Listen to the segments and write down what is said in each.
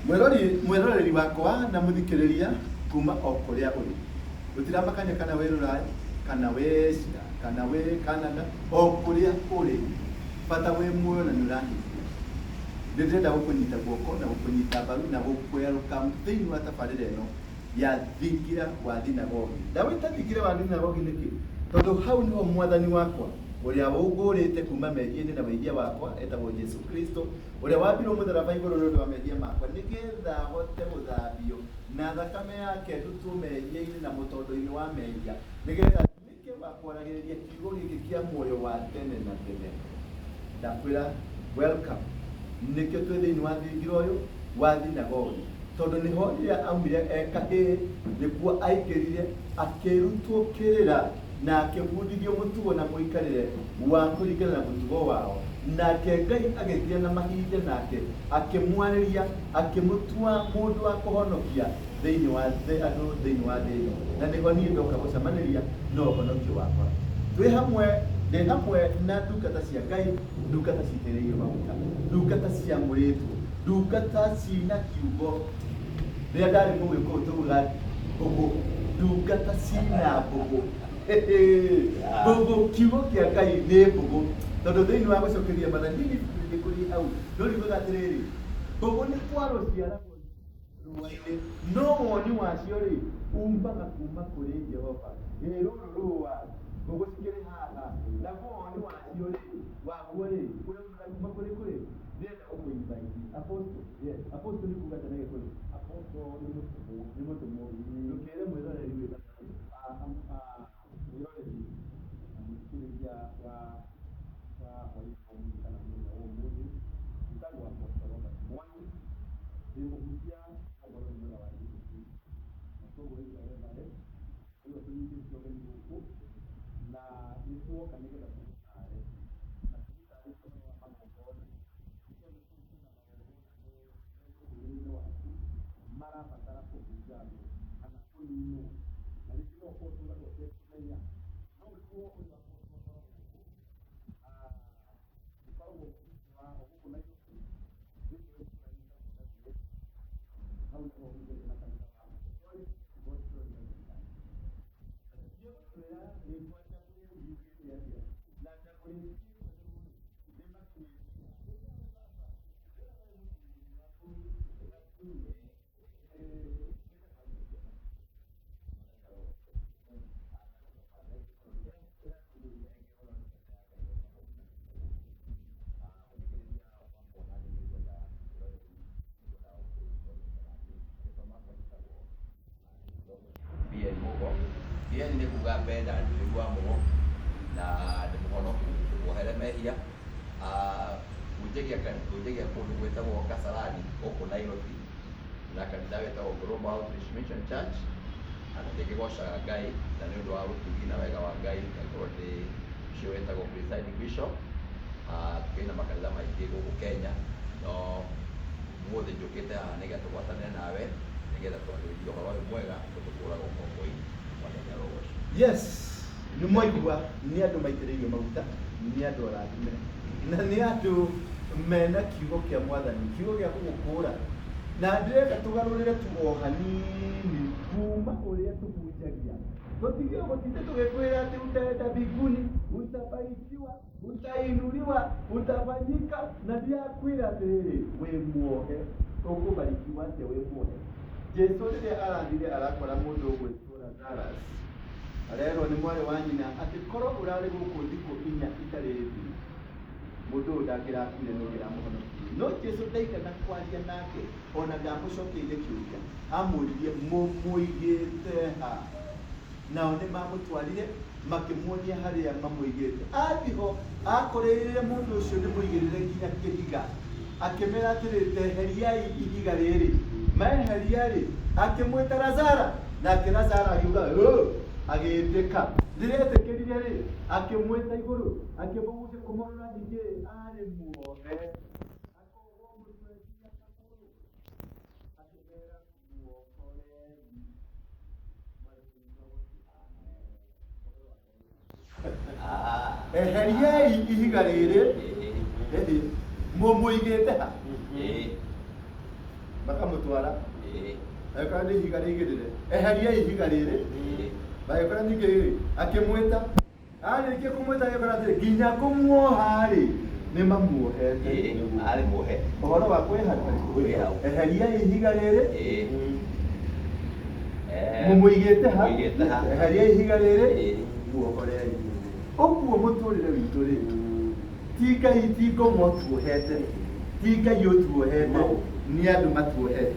Mwĩrori mwĩroreri wakwa na mũthikĩrĩria kuma o kũrĩa ũrĩ, gũtiramakania kana wĩ Rũraya kana wĩ Asia kana wĩ Canada, o kũrĩa ũrĩ, bata wĩ muoyo na nĩ ũrahihia. Nĩ ndĩrenda gũkũnyita guoko na gũkũnyita mbaru na gũkũ-welcome thĩinĩ wa tabarĩra ĩno ya Thingira wa Thinagogi. Ndawĩta Thingira wa Thinagogi nĩkĩ? Tondũ hau nĩho mwathani wakwa ũrĩa ũngũrĩte kuma mehia-inĩ na wĩhia wakwa etagwo Jesu Kristo, ũrĩa wambirwo mũtharaba igũrũ nĩ ũndũ wa mehia makwa, nĩgetha hote gũthambio na thakame yake ndutwo mehia-inĩ na mũtondo-inĩ wa mehia, nĩgetha nduĩke wa kwaragĩrĩria kiugo gĩkĩ kĩa muoyo wa tene na tene. Ndakwĩra welcome. Nĩkĩo twĩ thĩinĩ wa thingira ũyũ wa thinagogi, tondũ nĩho rĩrĩa aumire e kahĩĩ nĩkuo aingĩrire akĩrutwo kĩrĩra na akĩbundithio mũtugo na mũikarĩre wa kũringana na mũtugo wao. Nake Ngai agĩthiĩ na mahinda nake akĩmwarĩria akĩmũtua mũndũ wa kũhonokia thĩinĩ wa thĩ andũ thĩinĩ wa thĩ ĩno, na nĩho niĩ ndoka gũcemanĩria na ũhonokio wakwa. Twĩ hamwe, ndĩ hamwe na ndungata cia Ngai, ndungata citĩrĩirio maguta, ndungata ciamũrĩtwo, ndungata cina kiugo. Rĩrĩa ndarĩ mũgĩkũyũ taugaga mbũgũ, ndungata cina mbũgũ. Mbũgũ, kiugo kĩa Ngai nĩ mbũgũ, tondũ thĩinĩ wa gũcokeria Mwathani, niĩ nĩ kũrĩ hau, no riugaga atĩrĩrĩ, mbũgũ nĩ kwarwo ciaragwo rũa-inĩ, no woni wacio-rĩ, umaga kuma kũrĩ Jehova. Ĩ rũrũ rũa, mbũgũ cikĩrĩ haha, naguo woni wacio-rĩ, waguo-rĩ, ũraumaga kuma kũrĩ kũrĩ? Ndĩrenda gũkũ invite apostle. Yes, apostle nĩ kuga atĩa na Gĩkũyũ? Apostle nĩ mũtũmwo. Nĩ mũtũmwo. Ndũkere mwĩroreri wĩ gatagũ. Mwĩroreri na mũthikĩrĩria wa hwaĩ-inĩ wa ũmũthĩ kana mũthenya wa ũmũthĩ, njĩtagwo Apostle Robert Mwangi, ndĩ mũhunjia wa ũhoro ũyũ mwega wa Jesũ Kristo. Na koguo wĩ webare, nĩguo tũnyitĩte ũgeni gũkũ, na nĩ tuoka nĩgetha tũgũtare, na tũgũtarĩrie ũhoro wa magongona, nĩ tondũ kũu kwĩna magongona me mũtũrĩre-inĩ waku marabatara kũhunjangwo kana kũninwo, na rĩngĩ no ũkorwo ũtũraga ũtekũmenya, no nĩguo ũyũ apostle akoragwo gũkũ, ũkoragwo mũhunjia wa o gũkũ Nairobi, thĩinĩ wa itũũra rĩtagwo Dagoretti, hau nĩho hunjagia na kanitha wa Apostolic Gospel Revival Church. Ndiegũkwĩra rĩtwa Dagoretti riugĩte atĩa, na Dagoretti nĩ makinyĩtie ha. BN Mugo. BN nĩ kuga Bernard nĩguo wa Mugo na ndĩ mũhonoku muohere mehia. Hunjagia kũndũ gwĩtagwo Kasarani gũkũ Nairobi na kanitha wĩtagwo Global Outreach Mission Church na nĩ ngĩgocaga Ngai na nĩ ũndũ wa ũtugi na wega wa Ngai ngakorwo ndĩ ũcio wĩtagwo presiding bishop. Twĩna makanitha maingĩ gũkũ Kenya no ũmũthĩ njũkĩte haha nĩgetha tũgwatanĩre nawe nĩgetha twarĩrĩrie ũhoro ũyũ mwega ũtũkũraga ũkombo-inĩ. Mwathani arogocwo. Yes, nĩ mwaigua nĩ andũ maitĩrĩirio maguta, nĩ andũ arathime, na nĩ andũ mena kiugo kĩa Mwathani, kiugo gĩa gũgũkũra. Na ndĩrenda tũgarũrĩre tu o hanini kuma ũrĩa tũhunjagia. Tũtige gũtinda tũgĩkwĩra atĩ utaenda mbinguni, utabarikiwa, utainuliwa, utafanyika, na ndirakwĩra atĩrĩrĩ, wĩ muohe, ũkũbarikiwa atĩa wĩ muohe? Jesu rĩrĩa arathire arakora mũndũ ũgwĩtwo Lazarus, arerwo nĩ mwarĩ wa nyina atĩ korwo ũrarĩ gũkũ thikũ inya itarĩ thiru, mũndũ ũyũ ndangĩrakuire nĩ ũngĩramũhonokirie. No Jesu ndaigana kwaria nake ona ndamũcokeirie kĩũria, amũririe mũmũigĩte ha? Nao nĩ mamũtwarire makĩmuonia harĩa mamũigĩte. Athiĩ ho akoreire mũndũ ũcio nĩ mũigĩrĩre nginya kĩhiga, akĩmera atĩrĩ, teheriai ihiga rĩrĩ. Maeheria-rĩ, akĩmwĩta Lazara, nake Lazara akiuga "Ũ!" agĩĩtĩka. Rĩrĩa etĩkĩrire-rĩ, akĩmwĩta igũrũ, akĩmũgucia kũmũrora ningĩ arĩ muohe, akohwo mũtwe nginya magũrũ, akĩmera muohorei. Eheriai ihiga rĩrĩ, ĩhĩ, mũmũigĩte ha? Makamũtwara. Ĩĩ. Agĩkora nĩ ihiga rĩigĩrĩre. Eheriai ihiga rĩrĩ. Ĩĩ. Magĩkora ningĩ rĩ, akĩmwĩta. Arĩkia kũmwĩta agĩkora atĩrĩ, nginya kũmuoha rĩ, nĩ mamuohete. Ĩĩ, arĩ muohe. Ũhoro wa kwĩha Wĩ hau. Eheriai ihiga rĩrĩ. Ĩĩ. Eh, Mũmũigĩte ha. Mũigĩte ha. Eheriai ihiga rĩrĩ. Ĩĩ. Muohorei. Ũguo mũtũrĩre witũ rĩ, ti Ngai ti ngoma ũtuohete, ti Ngai ũtuohete, nĩ andũ matuohete.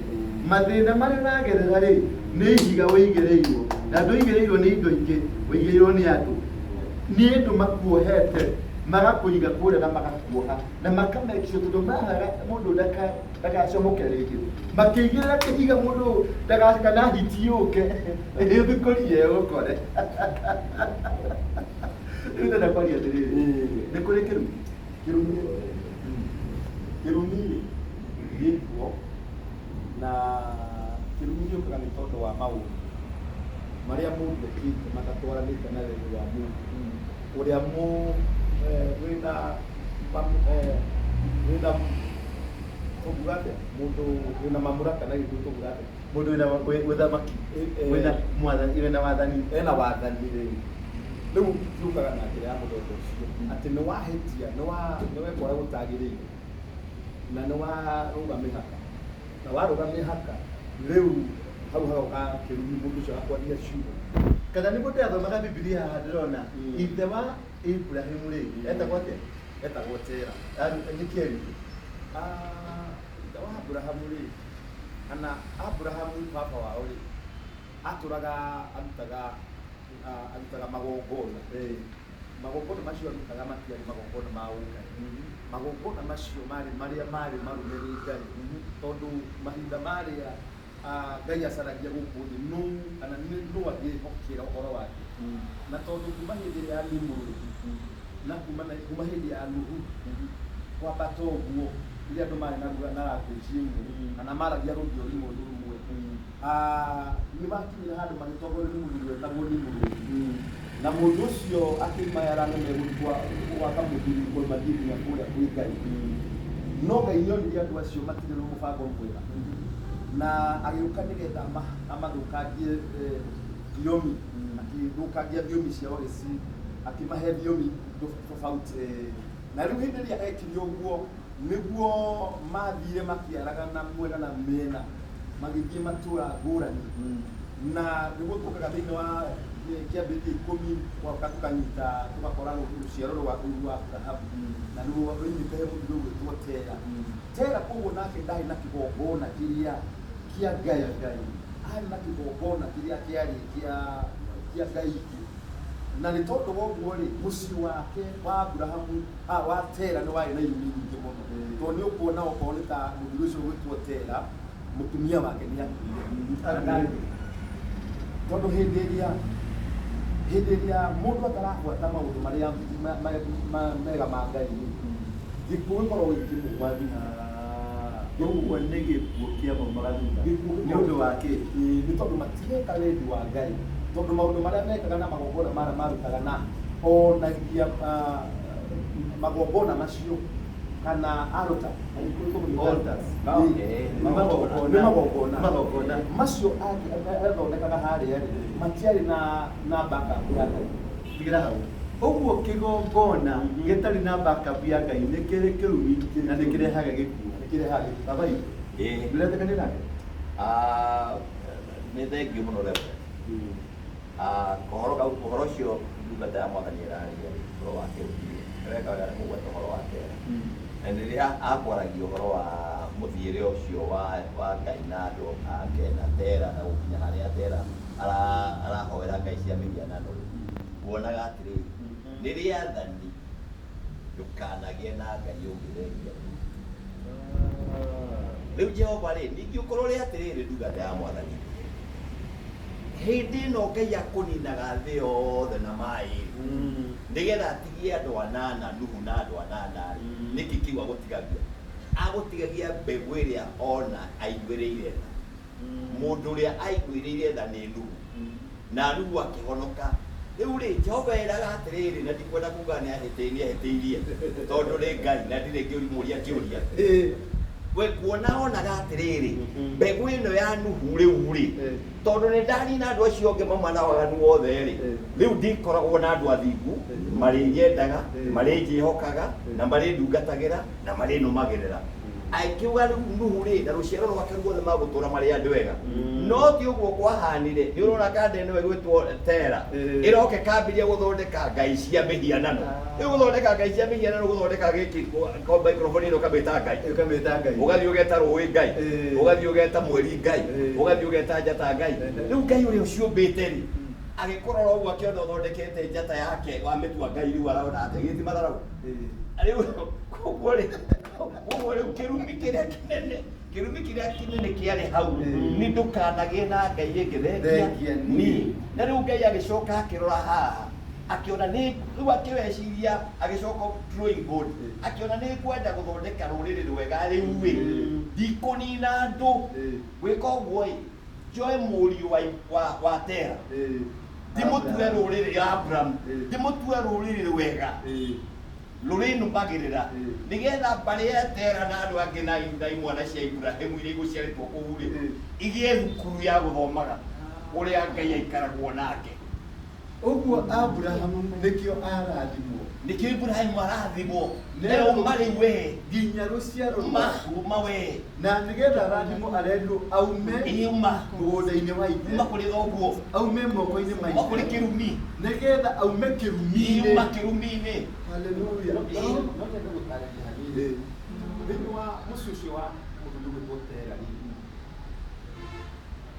Mathĩna marĩa ũragerera rĩ, nĩ ihiga wĩigĩrĩirwo, na ndũigĩrĩirwo nĩ indo ingĩ, wĩigĩrĩirwo nĩ andũ. Nĩ andũ makuohete, magakũiga kũrĩa na magakuoha, na maka make sure tondũ mahaga mũndũ ndagacomoke rĩngĩ. Makĩigĩrĩra kĩhiga mũndũ kana hiti yũke, ĩthukũrie ĩgũkore. Rĩu ndĩrenda kwaria atĩrĩrĩ, nĩ kũrĩ kĩrumi. Kĩrumi, kĩrumi rĩ gĩkuo, na kĩrumi gĩũkaga nĩ tondũ wa maũndũ marĩa mũndũ ekĩte matatwaranĩte na wendi wa mũndũ ũrĩa mũ wĩna wĩna tũnguga atĩa, mũndũ wĩna mamũraka na Gĩkũyũ tũnguga atĩa? Mũndũ wĩna ũthamaki, wĩna mwathani, wĩna wathani. Ena wathani rĩ, rĩu gĩũkaga na njĩra ya mũthemba ũcio atĩ nĩ wahĩtia, nĩ weka ũrĩa gũtagĩrĩire na nĩ warũga mĩhaka, na warũga mĩhaka rĩu hau hagoka kĩrumi, mũndũ ũcio agakwaria ciugo. Kana nĩguo ndĩrathomaga Bibilia haha ndĩrona ithe wa Ibrahimu rĩ, etagwo atĩa? Etagwo Tera. Nĩ kĩeri. Ithe wa Abrahamu rĩ, kana Abrahamu baba wao rĩ, atũraga arutaga magongona. Magongona macio arutaga matiarĩ magongona ma ũngai. Magongona macio marĩ marĩa marĩ marume nĩ Ngai. Tondũ mahinda marĩa Ngai acaragia gũkũ thĩ nũ kana nũ angĩhokera ũhoro wake. Na tondũ kuma hĩndĩ ya Nimrodi na kuma hĩndĩ ya Nuhu kwambata ũguo rĩrĩa andũ marĩ na language ĩmwe kana maragia rũthiomi rũmwe, nĩ makinyire handũ magĩtongorio nĩ mũthuri wetagwo Nimrodi. Na mũndũ ũcio akĩmayara nĩ megũthiĩ gwaka mũthiringo mathiĩ nginya kũrĩa kwĩ Ngai. No Ngai nĩonirie andũ acio matirĩ na mũbango mwega. Na agĩũka nĩgetha amathũkangie thiomi, akĩthũkangia thiomi ciao, akĩmahe thiomi tofauti. Na rĩu hĩndĩ ĩrĩa ekire ũguo, nĩguo mathire makĩaragana mwena na mĩena, magĩthiĩ matũũra ngũrani. Na nĩguo tũkaga thĩinĩ wa kĩambĩrĩria 10, tũgoka tũkanyita tũgakora rũciaro rwa Abrahamu. Na nĩguo rũimĩte he mũthuri ũgwĩtwo Tera. Tera koguo nake ndarĩ na kĩgongona kĩrĩa kĩa Ngai. Arĩ na kĩgongona kĩrĩa kĩarĩ kĩa Ngai ingĩ. Na nĩ tondũ wa ũguo rĩ, mũciĩ wake wa Abrahamu, wa Tera nĩ warĩ na irumi nyingĩ mũno. Tondũ nĩ ũkuona okorwo nĩ ta mũthuri ũcio ũgwĩtwo Tera, mũtumia wake nĩ akuire. Tondũ hĩndĩ ĩrĩa mũndũ atarabuata maũndũ marĩa mega ma Ngai rĩ, gĩkuũ gĩkoragwo gĩkĩmũgwathima. Ũguo nĩ gĩkuũ kĩamaumaga thutha. Nĩ ũndũ wa kĩ? Nĩ tondũ matireka wendi wa Ngai. Tondũ maũndũ marĩa mekaga na magongona marĩa marutaga na onagia magongona macio kana altar. Altars. Nĩ magongona. Magongona. Macio athondekaga harĩa rĩ, matiarĩ na backup ya Ngai. Tigĩra hau. Ũguo kĩgongona gĩtarĩ na backup ya Ngai nĩ kĩrĩ kĩrumi na nĩ kĩrehaga gĩkuũ. Nĩ kĩrehaga gĩkuũ. Baba itũ, ndũretĩkania nake? Nĩ thengiũ mũno Reverend. Kohoro kau, ũhoro ũcio ndungata ya mwathani ĩraria rĩ, ũhoro wa kĩrumi rĩ, weka wega nĩ kũgweta ũhoro wa Tera. Na rĩrĩa akwaragia ũhoro wa mũthiĩre ũcio wa Ngai na andũ ake na Tera na gũkinya harĩa Tera arahoera Ngai cia mĩhianano rĩ, wonaga atĩrĩrĩ, nĩ rĩathani ndũkanagĩe na Ngai ũngĩ thengia. Rĩu Jehova rĩ, ningĩ ũkorwo rĩ atĩrĩrĩ ndungata ya mwathani, hĩndĩ ĩno Ngai akũninaga thĩ yothe na maĩ, nĩgetha atigie andũ anana, Nuhu na andũ anana rĩ, nĩkĩ kĩu agũtigagia? Agũtigagia mbegũ ĩrĩa ona aiguĩrĩire tha. Mũndũ ũrĩa aiguĩrĩire tha nĩ Nuhu. Na Nuhu akĩhonoka. Rĩu rĩ, Jehova eraga atĩrĩrĩ, na ndikwenda kuga nĩ ahĩtĩirie, tondũ nĩ Ngai na ndirĩ ngĩmũria kĩũria. We kuona onaga atĩrĩrĩ, mbegũ ĩno ya Nuhu rĩu rĩ, tondũ nĩ ndanina andũ acio angĩ mauma na waganu wothe rĩ, rĩu ndikoragwo na andũ athingu marĩnyendaga, marĩnjĩhokaga na marĩndungatagĩra na marĩnũmagĩrĩra. Akiuga rĩu Nuhu rĩ na rũciaro rwake ruothe magũtũra marĩ andũ ega. No ti ũguo kwahanire. Nĩ ũrona kanda ĩno ĩgwĩtwo Tera ĩroka ĩkambĩrĩria gũthondeka ngai cia mĩhianano. Rĩu gũthondeka ngai cia mĩhianano, gũthondeka gĩkĩ microphone ĩno ũkamĩta ngai, ũkamĩta ngai, ũgathiĩ ũgeta rũĩ ngai, ũgathiĩ ũgeta mweri ngai, ũgathiĩ ũgeta njata ngai. Rĩu Ngai ũrĩa ũciũmbĩte rĩ, agĩkũrora ũguo akĩona ũthondekete njata yake wamĩtua ngai, rĩu arona atĩa? Gĩti matharau. Rĩu koguo rĩ, koguo rĩu kĩrumi kĩrĩa kĩnene, kĩrumi kĩrĩa kĩnene kĩarĩ hau nĩ ndũkanagĩe na ngai ĩngĩ thengia thengia niĩ. Na rĩu Ngai agĩcoka akĩrora haha akĩona nĩ rĩu akĩweciria, agĩcoka drawing board, akĩona nĩ ngwenda gũthondeka rũrĩrĩ rwega rĩu ĩ, ndikũnina andũ. Gwĩka ũguo ĩ, njoe mũriũ wa Tera, ndĩmũtue rũrĩrĩ Abraham, ndĩmũtue rũrĩrĩ rwega rũrĩnũmagĩrĩra, nĩgetha mbarĩ ya Tera na andũ angĩ na imwana cia Iburahĩmu iria igũciarĩtwo kũu rĩ, igĩe thukuru ya gũthomaga ũrĩa Ngai aikaragwo nake. Ũguo Abrahamu nĩkĩo arathimwo. Nĩkĩo Iburahĩmu arathimwo. Nĩ- Uma rĩu we, nginya rũciaro uma rwaku. Uma we. Na nĩgetha arathimwo arerirwo aume ĩ uma mũgũnda-inĩ wa ithe, uma kũrĩ thoguo, aume moko-inĩ ma uma kũrĩ ithe, kĩrumi, nĩgetha aume ĩ kĩrumi-inĩ. Uma kĩrumi-inĩ. Haleluya. No nyende gũtarĩria hanini. Thĩinĩ wa mũciĩ ũcio wa mũthuri ũgwĩtwo Tera rĩ,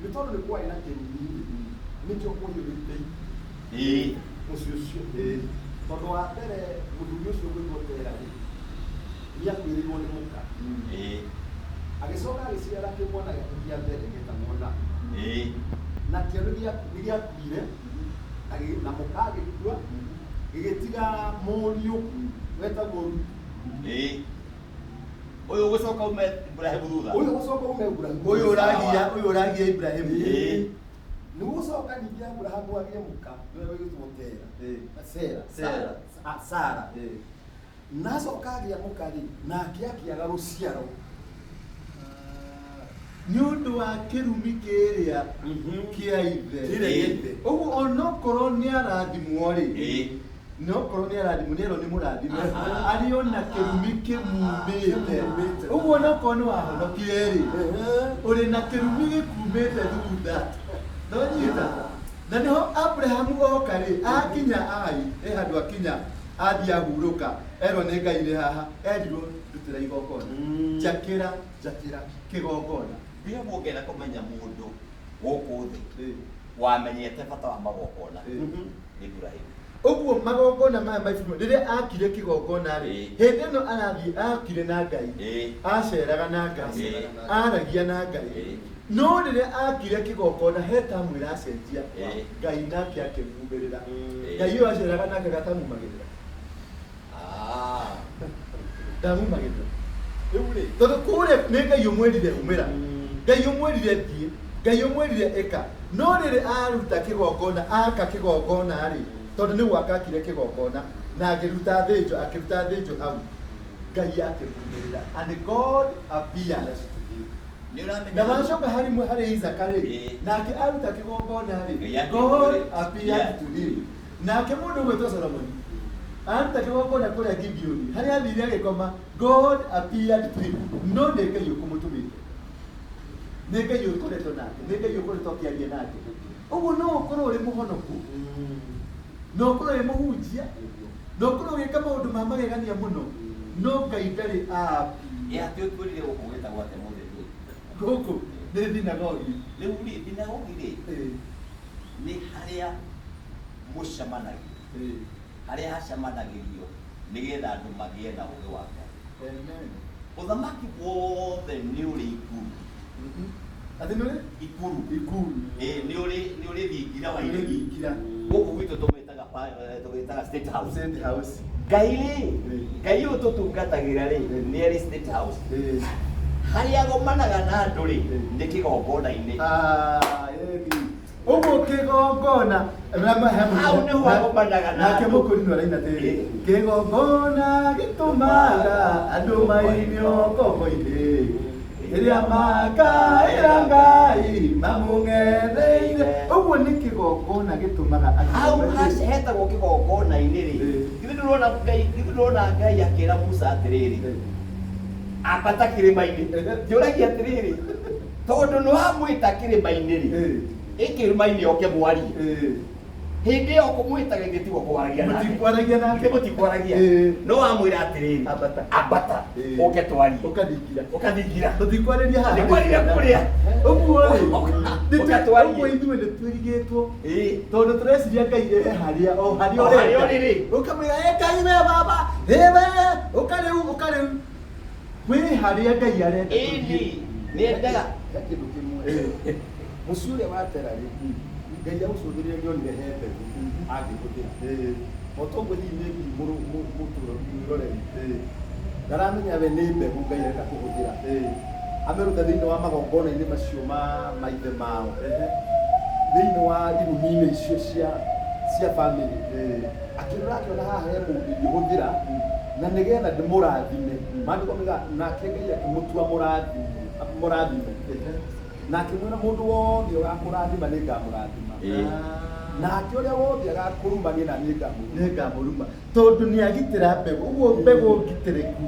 nĩ tondũ nĩ kwarĩ na kĩrumi rĩ, nĩkĩo kũiyũrĩte mũciĩ ũcio. Tondũ wa mbere mũthuri ũcio ũgwĩtwo Tera rĩ, nĩ akuĩrĩirwo nĩ mũka. Agĩcoka agĩciara kĩmwana gĩake kĩa mbere gĩetagwo Nahu. Nakĩo nĩ gĩakuire, na mũka agĩkua, gĩgĩtiga mũriũ wetagwo Ruthu. Ũyũ ũgũcoka ume Iburahĩmu thutha. Ũyũ gũcoka ume Iburahĩmu. Ũyũ ũragia Ibrahimu. Nĩ gũcoka ningĩ Abrahamu agĩe mũka nĩwe wĩgĩtwo Tera. Sera. Sera. Ah, Sara. Na acoka agĩa mũka rĩ, nake akĩaga rũciaro. Nĩ ũndũ wa kĩrumi kĩrĩa kĩa ithe. Kĩrĩa gĩa ithe. Ũguo onokorwo nĩ arathimwo rĩ, nokorwo nĩ arathimwo, nĩ erwo nĩ mũrathime, arĩ ona kĩrumi kĩmumĩte. Kĩmumĩte. Ũguo onokorwo nĩ wahonokire rĩ, ũrĩ na kĩrumi gĩkumĩte thutha. Nonyita na nĩho Abrahamu oka rĩ, akinya ai ĩ handũ akinya athiĩ ahurũka, erwo nĩ Ngai rĩ haha, erirwo ndutĩra igongona, njakĩra Njakĩra. kĩgongona. Rĩrĩa mũngĩenda kũmenya mũndũ gũkũ thĩ wamenyete bata wa magongona, nĩ Iburahĩmu. Ũguo magongona maya ma Iburahĩmu, rĩrĩa akire kĩgongona rĩ, hĩndĩ ĩno arathiĩ akire na Ngai, aceraga na Ngai, aragia na Ngai. No rĩrĩa akire kĩgongona he tamu ĩracenjia. Ngai nake akĩmumĩrĩra. Ngai ũyũ aceraga nake gatamumagĩrĩra, ndamumagĩrĩra. Rĩu rĩ, Tondũ kũrĩa nĩ Ngai ũmwĩrire umĩra, Ngai ũmwĩrire thiĩ, Ngai ũmwĩrire ĩka. No rĩrĩ aruta kĩgongona, aka kĩgongona rĩ, tondũ nĩ gwaka akire kĩgongona na akĩruta thĩnjo, akĩruta thĩnjo hau, Ngai akĩmumĩrĩra, and God appeared to him. Nĩ ũramenya Na wacoka harĩ harĩ Isaka rĩ, nake aruta kĩgongona rĩ, Ngai God akĩmumĩrĩra. appeared to him. Nake mũndũ ũgwĩtwo Solomoni aruta kĩgongona kũrĩa Gibeoni harĩa athire agĩkoma, God appeared to him. No nĩ Ngai ũkũmũtũmĩte, nĩ Ngai ũkoretwo nake, nĩ Ngai ũkoretwo akĩaria nake. Ũguo no ũkorwo ũrĩ mũhonoku, no ũkorwo ũrĩ mũhunjia, no ũkorwo ũgĩka maũndũ ma magegania mũno, no Ngai ndarĩ api. Ĩ atĩ ũtwĩrire gũkũ gwĩtagwo atĩa mũthenya ũyũ? Gũkũ nĩ thinagogi. Rĩu rĩ, thinagogi rĩ, nĩ harĩa mũcemanagio, harĩa hacemanagĩrio nĩgetha andũ magĩe na ũũgĩ wa Ngai. Amen. Ũthamaki wothe nĩ ũrĩ ikuru. Atĩ nĩ ũrĩ Ikuru. Ikuru. Ĩ, nĩ ũrĩ thingira wa Nĩ iregi. thingira. Gũkũ gwitũ tũmĩtaga State House. State House. Ngai rĩ, Ngai ũyũ tũtungatagĩra rĩ, nĩ arĩ State House. Harĩa agomanaga na andũ rĩ, nĩ kĩgongona-inĩ. Ah, ĩni. Ũguo kĩgongona Hau nĩho agomanaga na nake andũ. mũkũri nĩ araina atĩrĩrĩ, kĩgongona gĩtũmaga andũ mainio ngombo-inĩ ĩrĩa makaĩra Ngai mamũng'etheire. Ũguo nĩ kĩgongona gĩtũmaga andũ Hau maine. hetagwo kĩgongona-inĩ rĩ, githĩ ndũrona Ngai, githĩ ndũrona Ngai akĩra Musa atĩrĩrĩ, ambata kĩrĩma-inĩ. Njũragia atĩrĩrĩ, tondũ nĩ wamwĩta kĩrĩma-inĩ rĩ, ĩ kĩrĩma-inĩ oke mwarie. Hĩndĩ ĩyo kũmwĩtaga ithuĩ tigo kwaragia nake. Mũtikwaragia nake. Ithuĩ mũtikwaragia. No wamwĩra atĩrĩrĩ, Ambata. ambata, ũke twarie. Ũkathingira. Ũkathingira. Tũtikwarĩria haha. Tũtikwarĩria kũrĩa. Ũguo rĩ, Ũgatwarie. ũguo ithuĩ nĩ twĩrigĩtwo Ĩĩ. tondũ tũreciria Ngai e harĩa o harĩa O harĩa ũrenda. ũrĩ rĩ. Ũkamwĩra e Ngai we baba, ĩ we, ũka rĩu, ũka rĩu. Wĩ harĩa Ngai arenda Ĩni, tũthiĩ. nĩendaga. He kĩndũ kĩmwe. Mũciĩ ũrĩa wa Tera rĩ, Ngai aũcũthĩrĩria nĩonire he mbegũ angĩhũthĩra. O toguo hihi maybe mwĩroreri ndaramenya we nĩ mbegũ Ngai arenda kũhũthĩra. Amĩrute thĩinĩ wa magongona-inĩ macio ma maithe mao, thĩinĩ wa irumi-inĩ icio cia family. Akĩrora akĩona haha he mũndũ ingĩhũthĩra na nĩgetha ndĩmũrathime. Maandĩko moigaga nake Ngai akĩmũtua mũrathime. Na akĩmwĩra mũndũ wothe ũgakũrathima nĩngamũrathima. Nake ũrĩa wothe agakũruma niĩ na niĩ ngamũruma. Nĩngamũruma. Tondũ nĩagitĩra mbegũ. Ũguo mbegũ ngitĩrĩku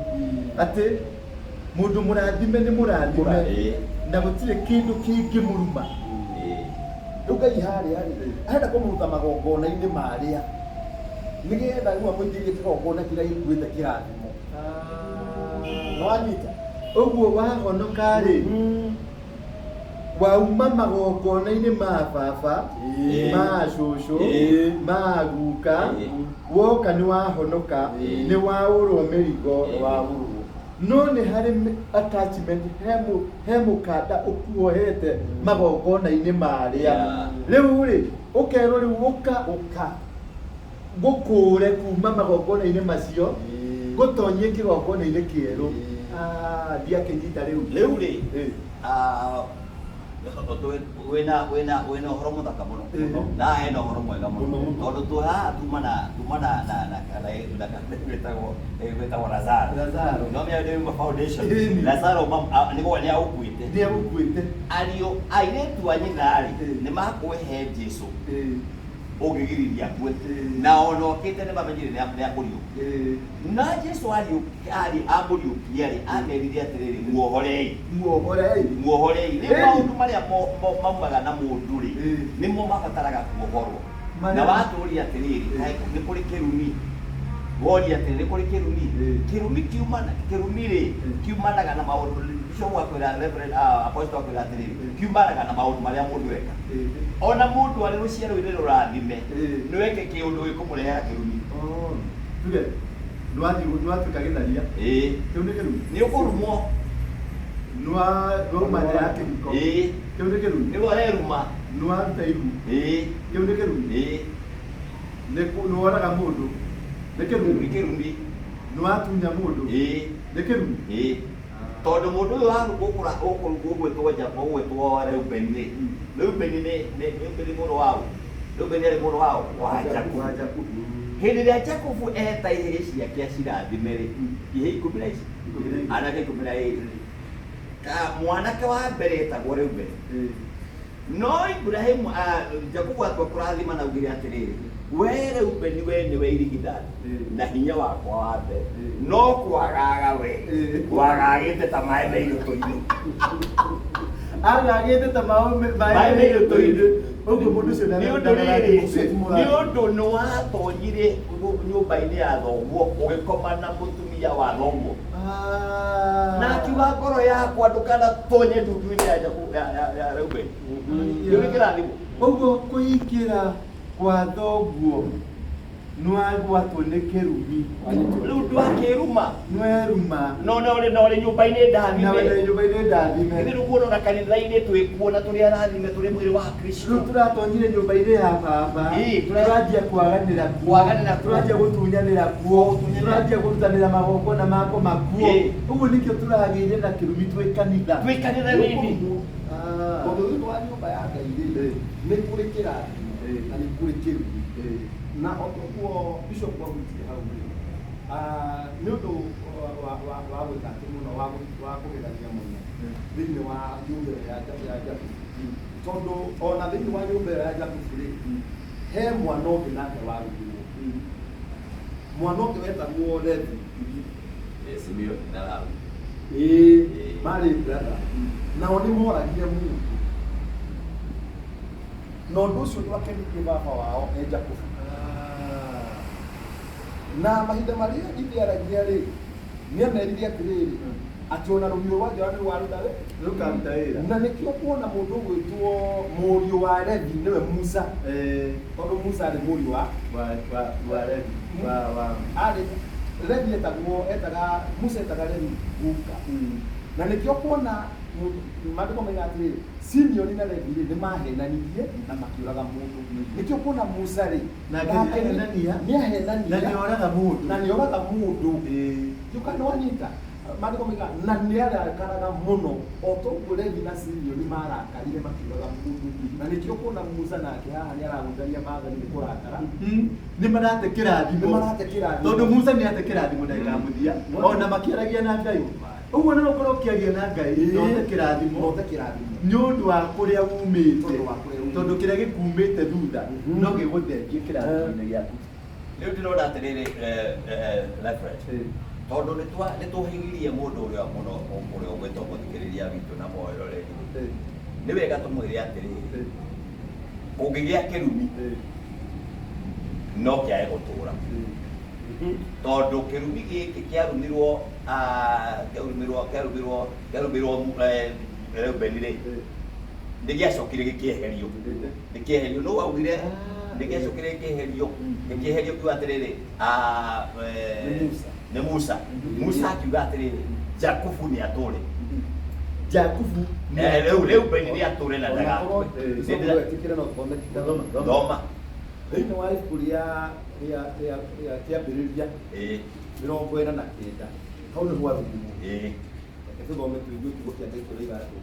atĩ mũndũ mũrathime nĩ mũrathime na gũtirĩ kĩndũ kĩngĩmũruma. Rĩu Ngai harĩa rĩ, arenda kũmũruta magongona-inĩ marĩa nĩgetha rĩu amũingĩrie kĩgongona kĩrĩa gĩkuĩte kĩrathimo. Nĩwanyita? Ũguo wahonoka rĩ, wauma magongona-inĩ ma baba, ma cũcũ, ma guka, woka nĩ wahonoka, nĩ waũrwo mĩrigo. No nĩ harĩ attachment, he mũkanda ũkuohete magongona-inĩ marĩa. Rĩu rĩ, ũkerwo rĩu ũka Ũka. ngũkũre kuma magongona-inĩ macio, ngũtonyie kĩgongona-inĩ kĩerũ. Ndiakĩnyita rĩu. Rĩu rĩ, wĩna ũhoro mũthaka mũno. Na hena ũhoro mwega mũno. Tondũ twĩ haha tuma na tuma na na na na na gwĩtagwo Lazaro. Lazaro. No menya nĩ foundation. Ĩni. Lazaro nĩguo nĩ agũkuĩte. Nĩ agũkuĩte. Ariũ airĩtu a nyina rĩ, nĩ makũhe Jesũ. Ũngĩgiriria akue. Na ona okĩte nĩ mamenyire nĩ akũriũkia. Na Jesũ amũriũkia rĩ, amerire atĩrĩrĩ, muohorei. Muohorei. Muohorei. Rĩu maũndũ marĩa maumaga na mũndũ rĩ, nĩmo mabataraga kuohorwo. Na watũria atĩrĩrĩ, nĩ kũrĩ kĩrumi. Woria atĩrĩrĩ, nĩ kũrĩ kĩrumi. Kĩrumi kiumana, kĩrumi rĩ, kiumanaga na maũndũ. Bishop akwĩra, Reverend, Apostle akwĩra atĩrĩrĩ, kiumanaga na maũndũ marĩa mũndũ eka. Ona mũndũ arĩ rũciaro-inĩ rũrathime, nĩ weke kĩũndũ gĩkũmũrehera kĩrumi. Tuge, nĩwatuĩka gĩtharia. Kĩu nĩ kĩrumi. Nĩ ũkũrumwo. Nĩwauma nja ya kĩhiko. Kĩu nĩ kĩrumi. Nĩ ũreruma. Nĩwaruta ihu. Kĩu nĩ kĩrumi. Nĩworaga mũndũ. Nĩ kĩrumi. Nĩ kĩrumi. Nĩwatunya mũndũ. Nĩ kĩrumi. Tondũ mũndũ ũyũ ũgwĩtwo Jacob, ũgwĩtwo Reuben rĩ, Reuben nĩ Reuben mũrũ wa ũ? Reuben arĩ mũrũ wa ũ? Wa Jacob. Hĩndĩ ĩrĩa Jacob eta ihĩĩ ciake acirathime rĩ, ihĩĩ ikũmi na ici, anake 12 mwanake wa mbere etagwo Reuben. No Ibrahimu, Jacob atua kũrathima na augire atĩrĩrĩ, we Reuben we nĩwe irigithathi na hinya wakwa wa mbere, no kwagaga we wagagĩte ta maĩ me irũtũ-inĩ. Agagĩte ta maĩ me irũtũ-inĩ. Ũguo mũndũ ũcio Nĩ ũndũ rĩrĩ, nĩ ũndũ nĩ watonyire nyũmba-inĩ ya thoguo ũgĩkoma na mũtumia wa thoguo. Na akiuga ngoro yakwa ndũkanatonye ndundu-inĩ ya Jacob, ya Reuben. Kĩu nĩ kĩrathimo. Ũguo kũingĩra kwa thoguo nĩwagwatwo nĩ kĩrumi. Rĩu ndwakĩruma. Nĩweruma. No na ũrĩ na ũrĩ nyũmba-inĩ ndathime. Na ũrĩ nyũmba-inĩ ndathime. Ithuĩ rĩu kuona ona kanitha-inĩ twĩkuo na tũrĩ arathime tũrĩ mwĩrĩ wa Kristo. Rĩu tũratonyire nyũmba-inĩ ya baba. Tũranjia kwaganĩra kuo. Kwaganĩra kuo. Tũranjia gũtunyanĩra kuo. Tũranjia kũrutanĩra magongona makoma kuo. Ũguo nĩkĩo tũragĩire na kĩrumi twĩ kanitha. Twĩ kanitha thĩinĩ. Tondũ thĩinĩ wa nyũmba ya Ngai rĩ, Nĩ kũrĩ kĩrathimo na nĩ kũrĩ kĩrumi. Na o ũguo bishop ahutirie hau rĩ, nĩ ũndũ wa gwĩka atĩ mũno wa kũgegania mũno thĩinĩ wa nyũmba ĩyo ya Jakubu, tondũ ona thĩinĩ wa nyũmba ĩyo ya Jakubu rĩ, he mwana ũngĩ nake warumirwo, mwana ũngĩ wetagwo Levi. Simeon na Lawi. Ĩĩ, marĩ brother, nao nĩ moragire mũndũ, na ũndũ ũcio ndwakenirie baba wao e Jakubu. Na mahinda marĩa ithe aragia rĩ, nĩ amerire atĩrĩrĩ, atĩ ona rũhiũ rwa njora nĩ rwaruta rũkaruta wĩra. Na nĩkĩo kuona mũndũ ũgwĩtwo mũriũ wa Levi nĩwe Musa, tondũ Musa arĩ mũriũ wa wa Levi wa arĩ Levi, etagwo etaga Musa, etaga Levi guka. Na nĩkĩo kuona maandĩko maiga atĩrĩrĩ, Simeoni na Levi rĩ, nĩ mahenanirie na makĩũraga mũndũ. Nĩkĩo kuona Musa rĩ, nake nĩahenania. Nĩahenania. Na nĩoraga mũndũ. Na nĩoraga mũndũ. Njuka nĩ wanyita maandĩko maiga na nĩarakaraga mũno o toguo Levi na Simeoni marakarire makĩũraga mũndũ. Na nĩkĩo kuona Musa nake haha nĩ aragũcaria maathani nĩ kũrakara. Nĩ marate kĩrathimo. Nĩ marate kĩrathimo. Tondũ Musa nĩ ate kĩrathimo ndagĩka ya mũthia ona makĩaragia na Ngai. Ũguo no ũkorwo ũkĩaria na Ngai na ũte kĩrathimo. Na ũte kĩrathimo. Nĩ ũndũ wa kũrĩa umĩte. Tondũ wa kũrĩa umĩte. Tondũ kĩrĩa gĩkumĩte thutha no gĩgũthengie kĩrathimo-inĩ gĩaku. Rĩu ndĩrona atĩrĩrĩ, Reverend, tondũ nĩ tũhĩgirie mũndũ ũrĩa mũno ũrĩa ũgwĩtwo mũthikĩrĩria witũ na mwĩroreri, nĩ wega tũmwĩre atĩrĩrĩ, kũngĩgĩa kĩrumi no kĩage gũtũra, tondũ kĩrumi gĩkĩ kĩarumirwo kĩarumirwo Reubeni rĩ, nĩ gĩacokire gĩkĩeherio, nĩ nũ waugire nĩ gĩacokire gĩkĩeherio kiuga atĩrĩrĩ, Nĩ Musa. Nĩ Musa. Musa akiuga atĩrĩrĩ, Jakubu nĩ atũre. Jakubu. Rĩu Reubeni nĩ atũre na Onakorwo ndagakue. wetĩkĩre no thome. Thoma. Thĩinĩ wa ibuku rĩa Kĩambĩrĩria 49, hau nĩho arumirwo. Reke tũthome tũigue kiugo kĩa Ngai kĩroiga atĩ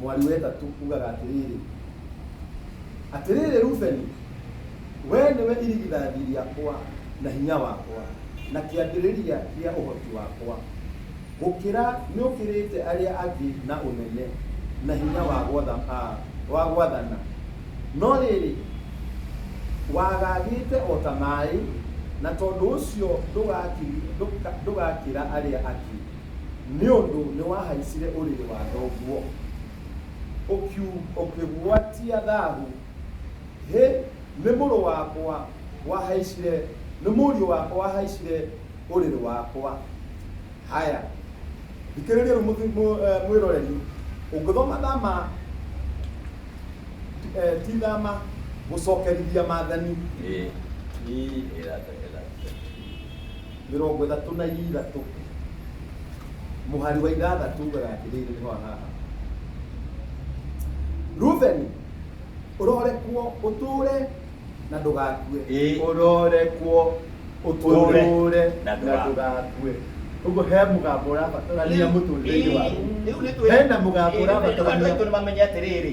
mwari wa ĩtatũ ugaga atĩrĩrĩ, atĩrĩrĩ Rubeni, we nĩwe irigithathi rĩakwa na hinya wakwa na kĩambĩrĩria kĩa ũhoti wakwa, gũkĩra nĩũkĩrĩte arĩa angĩ na ũnene na hinya wa gwathana, no rĩrĩ, wagagĩte o ta maĩ, na tondũ ũcio ndũgakĩra arĩa angĩ, nĩ ũndũ nĩwahaicire ũrĩrĩ wa thoguo, ũkĩgwatia thahu. Hĩ, nĩ mũrũ wakwa wahaicire, nĩ mũriũ wakwa wahaicire ũrĩrĩ wakwa. Haya, thikĩrĩria rĩu mwĩroreri, ũngĩthoma thama, ti thama, gũcokerithia maathani Ĩratũ. 33 mũhari wa 6 ugaga atĩrĩrĩ, nĩho haha, Rubeni, ũrorekwo ũtũre na ndũgakue. Ũrorekwo ũtũre ũtũre na na ndũgakue. ndũgakue. Ũguo he mũgambo ũrabatarania mũtũrĩre-inĩ waku. Rĩu nĩ twĩ- Hena mũgambo Rĩu andũ ũrabatarania. aitũ nĩ mamenye atĩrĩrĩ,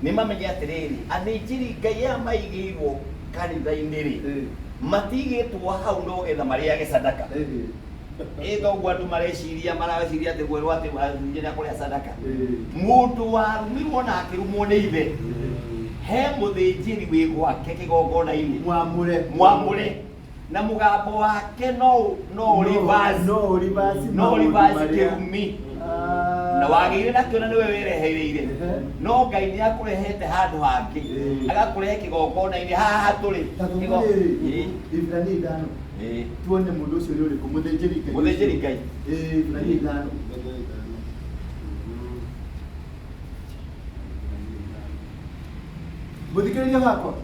nĩ mamenye atĩrĩrĩ, athĩnjĩri Ngai aya maigĩirwo kanitha-inĩ rĩ, matigĩtwo hau no getha marĩage sadaka. Ĩ toguo andũ mareciria atĩ kwĩrwo atĩ athĩnjĩri nĩ akũrĩa sadaka. Mũndũ warumirwo na akĩrumwo nĩ ithe, he mũthĩnjĩri wĩ gwake kĩgongona-inĩ mwamũre. Mwamũre, na mũgambo wake no ũrivasi no ũrivasi no maũndũ ũrivasi marĩa- kĩrumi na wagĩire nakĩo na nĩwe wĩrehereire. No Ngai nĩ akũrehete handũ hangĩ, agakũrehe kĩgongona-inĩ haha tũrĩ. Ta thoma rĩrĩ, Ibrania 5, tuone mũndũ ũcio nĩ ũrĩkũ, mũthĩnjĩri Ngai. Mũthĩnjĩri Ngai. Ibrania 5. Mũthikĩrĩria wakwa,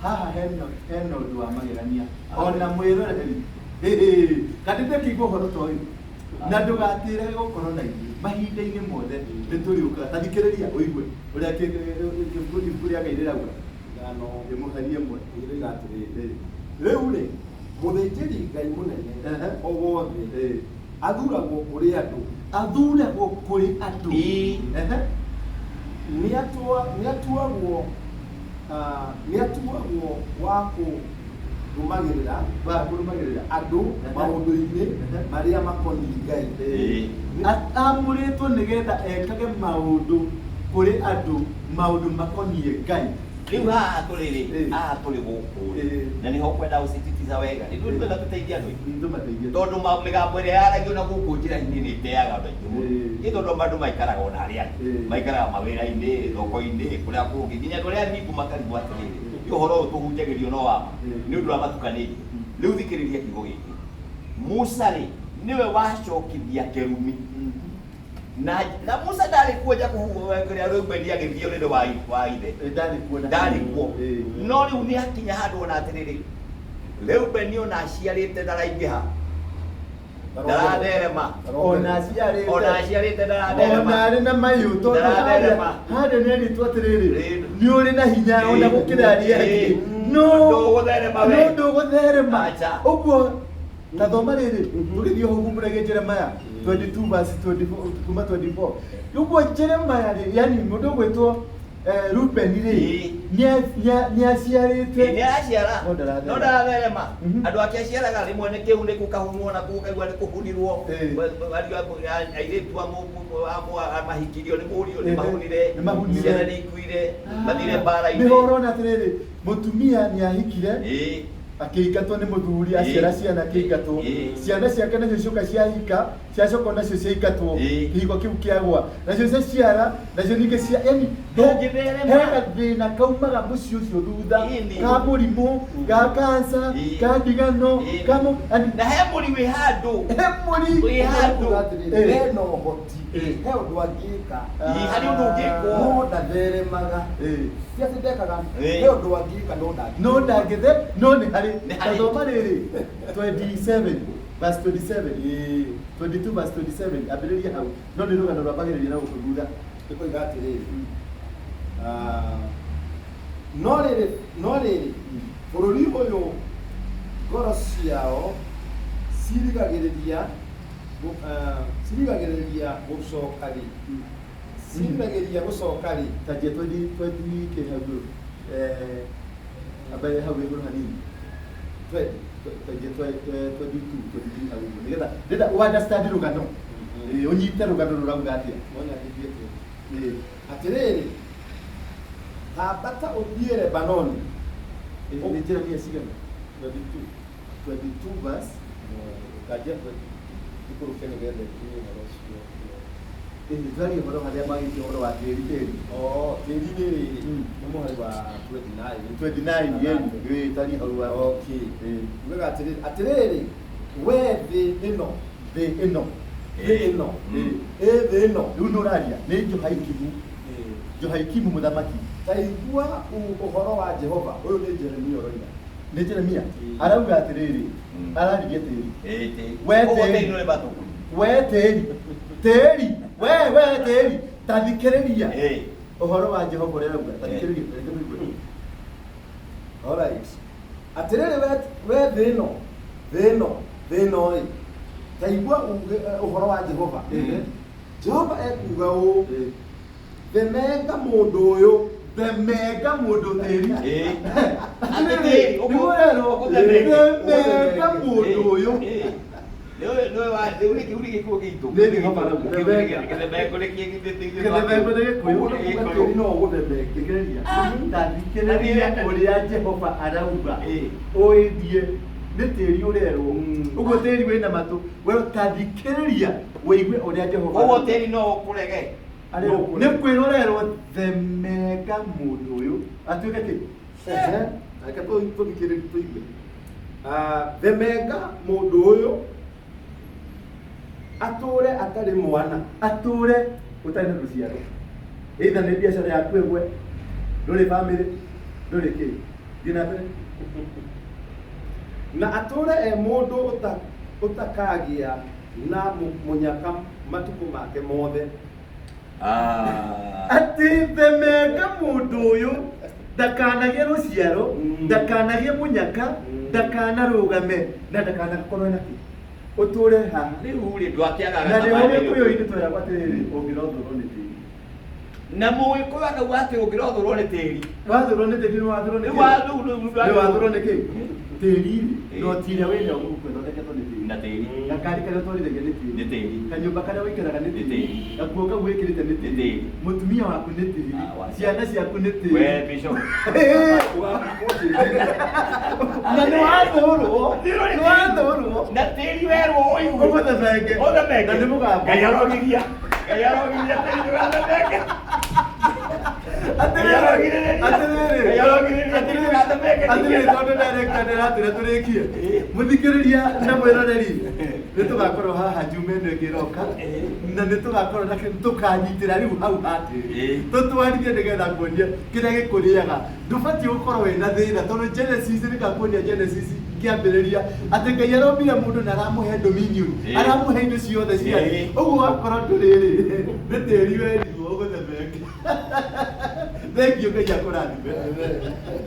haha hena ũndũ wa magegania ona mwĩroreri kandi ndĩkĩigua ũhoro ta ũyũ, na ndũgatĩre gũkorwo na ithuĩ mahinda-inĩ mothe nĩ tũrĩũkaga. Ta thikĩrĩria ũigue ũrĩa ibuku rĩa Ngai rĩrauga. 5. Ĩmũhari 1. Ĩroiga atĩrĩrĩ, rĩu rĩ, mũthĩnjĩri Ngai mũnene o wothe athuragwo kũrĩ andũ. Athuragwo kũrĩ andũ. Nĩatuagwo Nĩ atuagwo wa kũrũmagĩrĩra Wa kũrũmagĩrĩra andũ maũndũ-inĩ marĩa makoniĩ Ngai. Amũrĩtwo nĩgetha ekage maũndũ kũrĩ andũ, maũndũ makoniĩ Ngai. Rĩu haha tũrĩ rĩ, haha tũrĩ gũkũ rĩ, na nĩho kwenda gũcititiza wega, nĩ twenda tũteithie andũ aingĩ. Tũmateithie. Tondũ mĩgambo ĩrĩa yaragio na gũkũ njĩra-inĩ nĩ ĩteaga andũ aingĩ mũno. Nĩ tondũ andũ maikaraga ona arĩa angĩ, maikaraga mawĩra-inĩ, thoko-inĩ, kũrĩa kũngĩ, nginya andũ arĩa athingu makarigwo atĩrĩrĩ, ĩ ũhoro ũyũ tũhunjagĩrio no wa ma? Nĩ ũndũ ũrĩa matukanĩirio. Rĩu thikĩrĩria kiugo gĩkĩ. Musa rĩ, nĩwe wacokithia kĩrumi. Na Musa ndarĩ kuo Jakubu kĩrĩa Reubeni agĩthiĩ ũrĩrĩ wa ithe. Ndarĩ kuo na Ndarĩ kuo. No rĩu nĩ akinya handũ ona atĩrĩrĩ, Reubeni ona aciarĩte ndaraingĩha. Ndaratherema. Ona aciarĩte. Ona aciarĩte ndaratherema. Ona arĩ na mayũ, tondũ Ndaratherema. harĩa nĩ erĩtwo atĩrĩrĩ, nĩ ũrĩ na hinya ona gũkĩra arĩa angĩ. No ndũgũtherema we. No ndũgũtherema. Acha. Ũguo ta thoma rĩrĩ, tũgĩthiĩ hau humbũragia Jeremiah 22 verse 24 kuma 24. Ũguo Jeremiah rĩ, yani mũndũ ũgwĩtwo Reuben rĩ, nĩ aciarĩte. Nĩ araciara. No ndaratherema. No ndaratherema. Andũ ake aciaraga rĩmwe nĩ kĩu nĩ gũkahunwo na kũu ũkaigua nĩ kũhunirwo. Ariũ a airĩtu a mahikirio nĩ mũriũ, nĩ mahunire. Nĩ mahunire. Ciana nĩ ikuire, mathire mbara-inĩ. Nĩho ũrona atĩrĩrĩ, mũtumia nĩ ahikire, akĩingatwo nĩ mũthuri, aciara ciana akĩingatwo. Ciana ciake nacio cioka ciahika, ciacoka nacio ciaingatwo, kĩhiko kĩu kĩagwa. Nacio ciaciara, nacio ningĩ cia, yani, Ndũngĩtherema. he gathĩna kaumaga mũciĩ ũcio thutha, ka mũrimũ, ga cancer, ka ndigano, ka mũ-, yani, Na he mũri wĩ handũ. He mũri. Wĩ handũ. Hena ũhoti, he ũndũ angĩka. Harĩ ũndũ ũngĩkwo. No ndatheremaga. Ti atĩ ndekaga, he ũndũ angĩka no ndangĩka. No ndangĩthe, no nĩ harĩ. Nĩ harĩ. Ta thoma rĩrĩ, 27, verse 27. 22 verse 27, ambĩrĩria hau. No nĩ rũgano rwambagĩrĩria na gũkũ thutha. Ĩkoiga atĩrĩrĩ, no rĩrĩ, no rĩrĩ, bũrũri ũyũ ngoro ciao cirigagĩrĩria gũcoka rĩ. Cirigagĩrĩria gũcoka rĩ. Ta njia twenty kĩ hau igũrũ. Amba hau igũrũ hanini. Ta njia 22, 23 hau igũrũ. Nĩgetha, nĩgetha ũ understand rũgano. Ũnyite rũgano rũrauga atĩa. No nyandĩkithie kĩ? Atĩrĩrĩ, tambata ũthiĩ Lebanoni. Nĩ njĩra mia cigana? 22. 22 verse. Nganjia ikũrũke nĩgetha ĩkinye ũhoro ũcio. Twarie ũhoro harĩa magĩtie ũhoro wa tĩri, tĩri. Oh, tĩri nĩ rĩrĩ, nĩ mũhari wa 29. 29, twarie ũhoro wa Okay. Ugaga atĩrĩrĩ, atĩrĩrĩ, we thĩ ĩno, thĩ ĩno. Thĩ ĩno. Ĩ thĩ ĩno. Rĩu nĩ ũraria, nĩ Jehoiakimu. Jehoiakimu mũthamaki. Ta igua ũhoro wa Jehova, ũyũ nĩ Jeremia ũroiga. Nĩ Jeremia? Arauga atĩrĩrĩ, araririe tĩri. Tĩri. We Ũguo tĩri. tĩri nĩ ũrĩ matũ. We tĩri. Tĩri. We, we tĩri. Ta thikĩrĩria. Ũhoro wa Jehova ũrĩa arauga. Ta thikĩrĩria, reke tũigue. All right. Atĩrĩrĩ we thĩ ĩno, thĩ ĩno, thĩ ĩno ĩ. Ta igua ũhoro wa Jehova. Jehova ekuuga ũũ. Themenga mũndũ ũyũ. Themenga mũndũ tĩri. Atĩrĩrĩ, Nĩguo ũrerwo, themenga mũndũ ũyũ. Rĩu nĩ kĩu nĩ gĩkuũ gitũ. Nĩ Jehova arauga. Gĩthembengo nĩ kĩ- Gĩthembengo nĩ gĩkũyũ. Ũguo nĩ kuuga tĩri no ũgũthemenge. Thikĩrĩria. Ta thikĩrĩria ũrĩa Jehova arauga. Ũĩndie nĩ tĩri ũrerwo. Ũguo tĩri wĩna matũ. We ta thikĩrĩria ũigue ũrĩa Jehova Ũguo arauga. tĩri no ũkũrege. Arerwo, nĩ kwĩrwo ũrerwo themenga mũndũ ũyũ atuĩke kĩ? Reke tũthikĩrĩrie tũigue. Themenga mũndũ ũyũ atũre atarĩ mwana. Atũre ũtarĩ na rũciaro. Either nĩ biacara yaku ĩgwe, ndũrĩ bamĩrĩ, ndũrĩ kĩ. Thiĩ na mbere. Na atũre e mũndũ ũtakagĩa na mũnyaka matukũ make mothe. Atĩ themenga mũndũ ũyũ ndakanagĩe rũciaro, ndakanagĩe mũnyaka, ndakanarũgame na ndakanakorwo na kĩ. Ũtũre haha. Rĩu rĩ, ndwakĩagaga Na nĩho thamaki. Gĩkũyũ-inĩ tweragwo atĩrĩrĩ, ũngĩrothũrwo nĩ tĩri. Na mũgĩkũyũ akauga atĩ ũngĩrothũrwo nĩ tĩri. Wathũrwo nĩ tĩri, nĩ wathũrwo nĩ Rĩu kĩ? Nĩ wathũrwo nĩ kĩ? Tĩri. Noti ĩrĩa wĩnayo mũhuko ĩthondeketwo nĩ tĩri. Na tĩri. Gakari karĩa ũtwarithagia nĩ tĩri. Nĩ tĩri. Kanyũmba karĩa wĩikaraga nĩ Nĩ tĩri. tĩri. Gakuo kau wĩkĩrĩte nĩ Nĩ tĩri. tĩri. Mũtumia waku nĩ tĩri. Ah, wacha. Ciana ciaku nĩ tĩri. We bishop. Na nĩ wathũrwo. Nĩ wathũrwo. Na tĩri werwo ũigue. Ũgũthemenge. Ũthemenge. Na nĩ mũgambo. Ngai arogiria. Ngai arogiria tĩri ndũgathemenge. Atĩrĩrĩ, atĩrĩrĩ, Ngai arogirĩria tĩri ndũgathemenge. atĩrĩrĩ, tondũ director nĩaratwĩra tũrĩkie. Mũthikĩrĩria na mwĩroreri, nĩ tũgakorwo haha Juma ĩno ĩngĩ ĩroka, na nĩ tũgakorwo na tũkanyitĩra rĩu hau hatĩri. Tũtwarithie nĩgetha nguonie kĩrĩa gĩkũrĩaga. Ndũbatiĩ gũkorwo wĩna thĩna tondũ Genesis nĩngakuonia Genesis ngĩambĩrĩria atĩ Ngai arombire mũndũ na aramũhe dominion, aramũhe indo ciothe cia thĩ. Ũguo wakorwo ndũrĩrĩ, nĩ tĩri werirwo ũgũthemenge. Thengiũ, Ngai akũrathime.